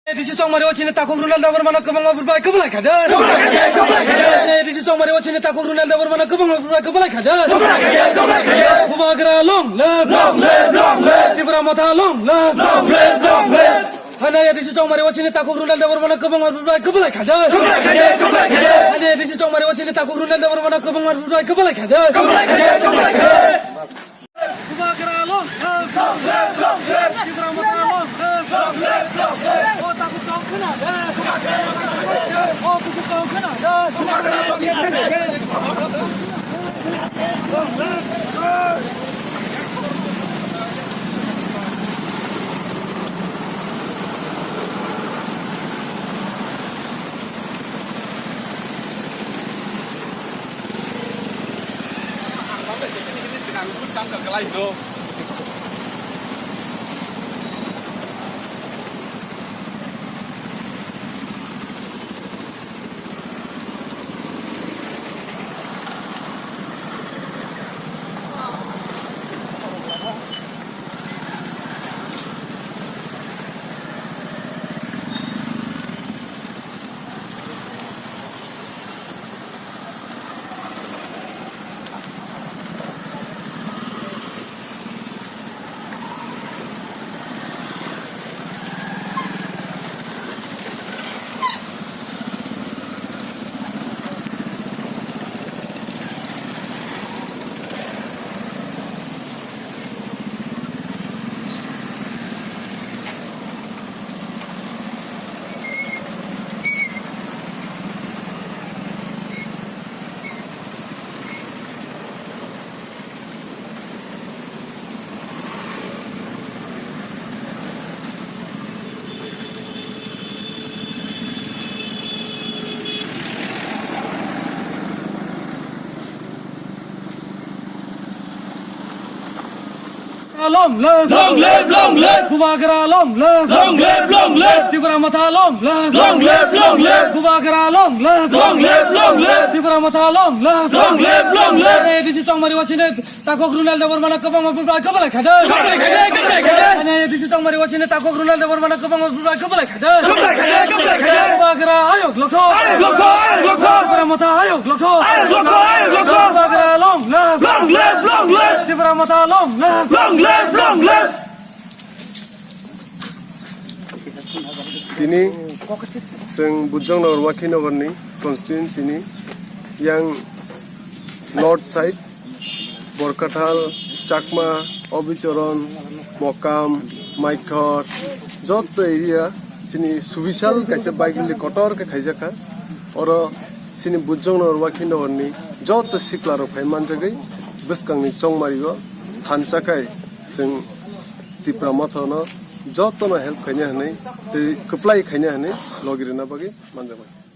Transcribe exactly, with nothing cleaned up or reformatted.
A D C Chongmari o chini takhuk Runal Debbarmano kwbangma bubai kwbwlai khaijak. A D C Chongmari o chini takhuk Runal Debbarmano kwbangma bubai kwbwlai khaijak. Bubagra long live. Long live, long live. Tipra Motha long live. Long live, long live. Thani A D C Chongmari o chini takhuk Runal Debbarmano kwbangma bubai kwbwlai khaijak. Thani A D C Chongmari o chini takhuk Runal Debbarmano kwbangma bubai kwbwlai khaijak. Bubagra long live! Long live, long live! Tipra Motha long live! Long live, long live! O takhuk tong khna de! O bukhuk tong khna de! Long live! Long live, long live! Bubagra long live! Long live, long live! Tipra Motha long live! Long live, long live! Bubagra long live! Long live, long live! Tipra Motha long live! Long live, long live! A D C Chongmari o chini takhuk Runal Debbarmano kwbangma bubai kwbwlai khaijak. Kwbwlai khaijak, kwbwlai khaijak. Thani A D C Chongmari o chini takhuk Runal Debbarmano kwbangma bubai kwbwlai khaijak. Kwbwlai khaijak, kwbwlai khaijak. Bubagra ayuk lokthok. Ayuk lokthok, ayuk lokthok. Tipra Motha ayuk lokthok. Ayuk lokthok, ayuk lokthok. Bubagra long live. Long live, long live. Tipra Motha long live. Long live, long live. Tini chwng Bujongnagar Wakhinagar ni constituency ni yang north side Borkathal, Chakma, Obichoron, Mokam, Maikhor, joto area chini subisal kaisa baigili kotor khe khaijakha. Oro chini Bujongnagar Wakhinagar ni joto sikla rok phai manjagwi bwskang ni chongmari o thansa khai chwng Tipra Motha no joto no help khaina hwnwi tei kwplai khaina hwnwi logi rwna bagwi manjakmani.